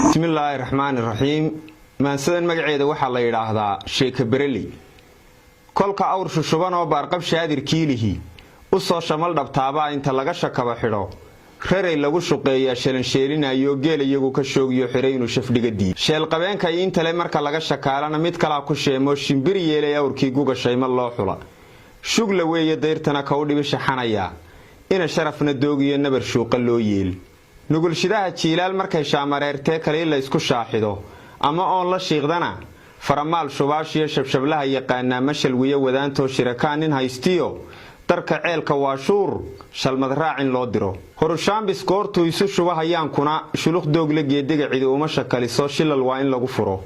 Bismillaahi raxmaani raxiim. Maansadan magaceeda waxaa la yidhaahdaa Sheeka Bereley. Kolka awr shushuban oo baarqab shaadirkiilihi u soo shamal dhabtaabaa inta laga shakaba xidho raray lagu shuqeeyaa, shalansheelinayo geel iyagu ka shoogiyo xiray inuu shafdhiga diido. Sheelqabeenka iintale marka laga shakaalana mid kalaa ku sheemo shimbir yeelay awrkii guga shayma loo xula. Shugla weeye dayrtana ka u dhibi shaxanayaa ina sharafna doogiyo nabar shuuqa loo yeel. Nugulshidaha jiilaal markay shaamareertee kalii la ysku shaaxido ama oon la shiiqdana, faramaal shubaashiyo shabshablaha yaqaanaa mashalwiyo wadaantoo shirakaa nin haystiyo darka ceelka waa shuur shalmad raacin loo diro. Horushaambis goortuu isu shuba hayaankuna shuluq doogle geediga cidi uma shakaliso, shilal waa in lagu furo,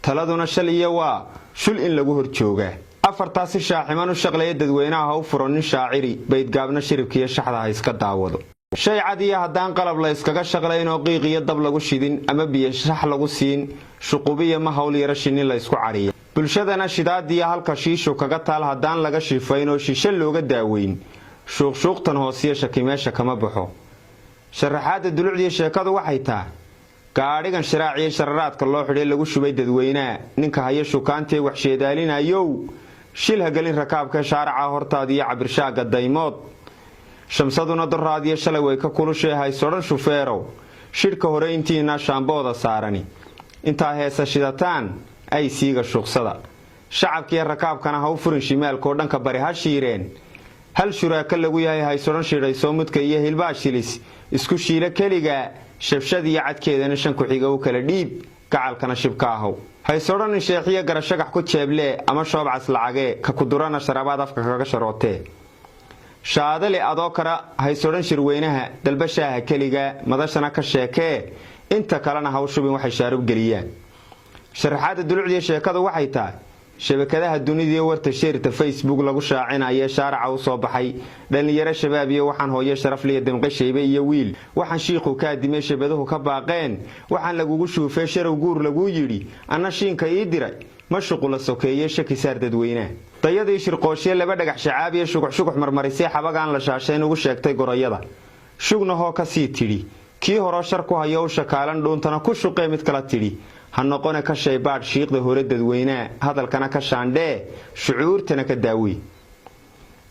taladuna shal iyo waa shul in lagu hor joogaa. Afartaasi shaaximan u shaqlaya dadweynaha ha u furo nin shaaciri, baydgaabna shiribkiiyo shaxda ha iska daawado. Shay cad iyo haddaan qalab la yskaga shaqlayn oo qiiq iyo dab lagu shidin ama biyo shax lagu siin, shuqubiya ma hawl yaro shinni la ysku cariya. Bulshadana shidaadiya halka shiishu kaga taal haddaan laga shifayn oo shishe looga daaweyn, shuuqshuuqtan hoosiyo shaki meesha kama baxo. Sharaxaadda dulucdiiyo sheekadu waxay taa: gaadhigan shiraaciyo shararaadka loo xidhay lagu shubay dadweynaha, ninka haya shukaantee waxsheedaalinayow, shil hagelin rakaabka shaaraca hortaadiyo cabirshaagga daymood. Shamsaduna doraadiyo shalay way ka kulushee, haysodhan shufeerow shidhka hore intiina shaambooda saarani intaa heesa shidataan ay siiga shuuqsada. Shacabkiiyo rakaabkana ha u furin shimaalkoo dhanka bari ha shiireen. Hal shuraaka lagu yahay haysodhan shidhaysoo mudka iyo hilbaa shilis isku shiilo keliga, shabshad iyo cadkeedana shan ku-xiga u kala dhiib, gacalkana shibka ahow. Haysodhanin sheexiyo garashagax ku jeeblee ama shoobcas lacagee ka kudurana sharabaad afka kaga sharootee. Shaadale adoo kara haysodhan shirweynaha dalbashaaha keliga, madashana ka sheekee, inta kalena haw shubin waxay shaarub geliyaan. Sharaxaadda dulucdiiyo sheekadu waxay tahay: shabakadaha dunidiiyo warta sheerta Facebook lagu shaacinaya shaaraca u soo baxay dhallinyaro shabaab iyo waxaan hooyo sharafliya damqe shaybe iyo wiil, waxaan shiikhu kaa dimay, shabaduhu ka baaqeen, waxaan lagugu shuufay sharow guur laguu yidhi, anna shiinka ii diray ma shuqula sokeeye shaki saar dadweynaha. Dayadii shirqooshiye laba dhagax shacaabiyo shuguxshugux marmarisay xabagaan la shaashayn ugu sheegtay gorayada, shugnahoo kasii tidhi kii horoo shar ku hayo u shakaalan dhuuntana ku shuqee mid kala tidhi, ha noqone ka shaybaadh shiiqda hore dadweynaha, hadalkana ka shaandhee, shucuurtana ka daawey.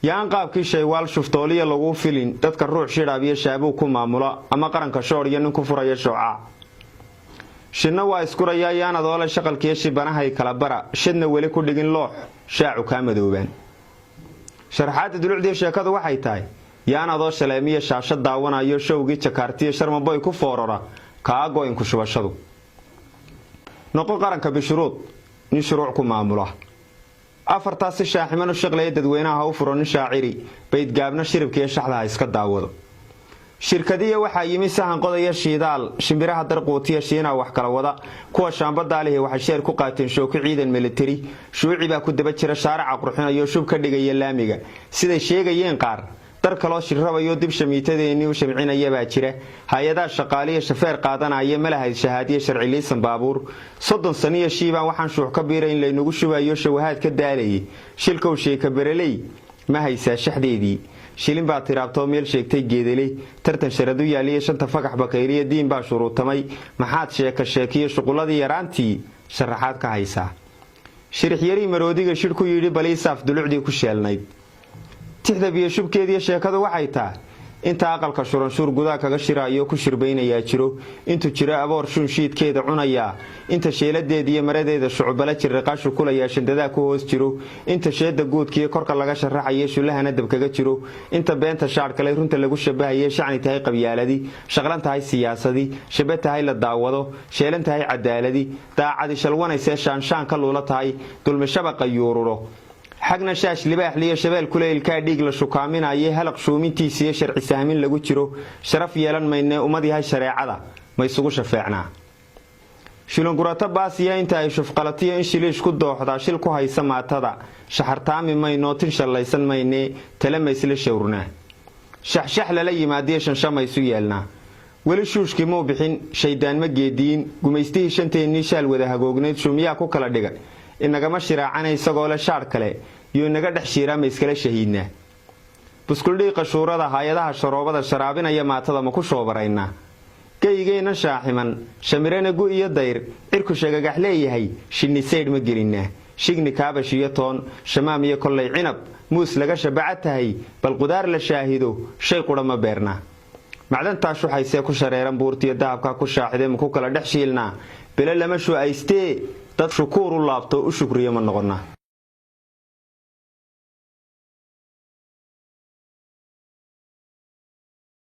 Yaan qaabkii shaywaal shuftooliya laguu filin dadka ruux shidhaab iyo shaabuu ku maamula ama qaranka shoor iyo nin ku furaya shoocaa. Shinna waa iskurayaa yaan adoole shaqalkiiyo shibanahay kala bara, shadna weli ku dhigin loox shaacu kaa madoobaan. Sharaxaadda dulucdiiyo sheekadu waxay tahay: yaan adoo shaleemiya shaasho daawanayo showgii Jakaartiyo Sharmaboy ku foorara kaa go-inku shubashadu. Noqo qaranka bishuruud nin shuruuc ku maamula. Afartaas si shaaximan u shaqlaya dadweynaha ha u furo nin shaaciri, baydgaabna shiribkiiyo shaxda ha iska daawado. Shirkadiya waxaa yimi sahan qodaya shiidaal, shimbiraha darquutiya shiinaa wax kala wada, kuwa shaambadaalihi waxay sheer ku qaateen shooko ciidan militari, shuuci baa ku daba jira shaaraca qurxinayo shub ka dhigaya laamiga. Siday sheegayeen qaar dar kaloo shirrabayo dib shamiitadeennii u shamcinaya baa jira. Hay-adaha shaqaaliya shafeer qaadanaya malahayd shahaadiya sharci liisan baabuur 30 saniya shiibaan waxaan shuux ka biira in laynagu shubayo shawahaad ka daalayay. Shilkow sheeka bereley ma haysaa shaxdeedii? Shilin baa tiraabtoo meel sheegtay geedeley, tartan sharadu yaaliya shanta fagax bakayliya diin baa shuruutamay. Maxaad sheeka sheekiyo shuqulladii yaraantii sharaxaad ka haysaa? Shirixyarii maroodiga shidh ku yidhi baliisaaf dulucdii ku sheelnayd. Tixda biyo shubkeediiyo sheekadu waxay tahay: inta aqalka shuranshuur gudaa kaga shiraayo ku shirbaynayaa jiro, intuu jiro aboor shuunshiidkeeda cunayaa, inta sheeladeeda iyo maradeeda shucubala jirriqaashu kulayaa shandadaa ku hoos jiro, inta sheeda guudkiiyo korka laga sharaxaye shullahana dab kaga jiro, inta beenta shaadhkale runta lagu shabahaye shacni tahay qabyaaladi, shaqlan tahay siyaasadi, shabe tahay la daawado, sheelan tahay cadaaladi, daacadi shalwanaysee shaanshaan ka luula tahay, dulmi shabaqa yuururo, xagna shaash libaaxliyo shabeel kuleylkaa dhiig la shukaaminaye, halaq shuumintiisiyo sharci sahmin lagu jiro, sharaf yeelan maynee ummad yahay shareecada ma isugu shafeecnaa? Shilungurato baasiya inta ay shufqalatiyo in shiliish ku dooxdaa shil ku haysa maatada, shaxartaami maynoo tin shallaysan maynee tale maysla shawrnaa? Shaxshax lala yimaadiyo shansha maysu yeelnaa? Weli shuushkii muu bixin, shaydaan ma geediyin, gumaystihii shanteennii shaal wada hagoognayd shumiyaa ku kala dhigay inagama shiraacana isagoo le shaadh kale yuu inaga dhex shiiraa, ma iskala shahiidnaa? Buskuldhiiqa shuurada, hay-adaha sharoobada sharaabinaya maatada ma ku shoobaraynaa? Geyigeenna shaaximan, shamirana gu iyo dayr, cirku shagagax leeyahay, shinni saydh ma gelinaa? Shigni, kaabash iyo toon, shamaam iyo kollay cinab, muus laga shabaca tahay, bal qudaar la shaahido, shay qudha ma beernaa? Macdantaa shuxaysee ku shareeran buurtiyo dahabkaa ku shaaxidee ma ku kala dhex shiilnaa? Bele lama shu'aystee, dad shukuur u laabto u shukriyo ma noqonnaa?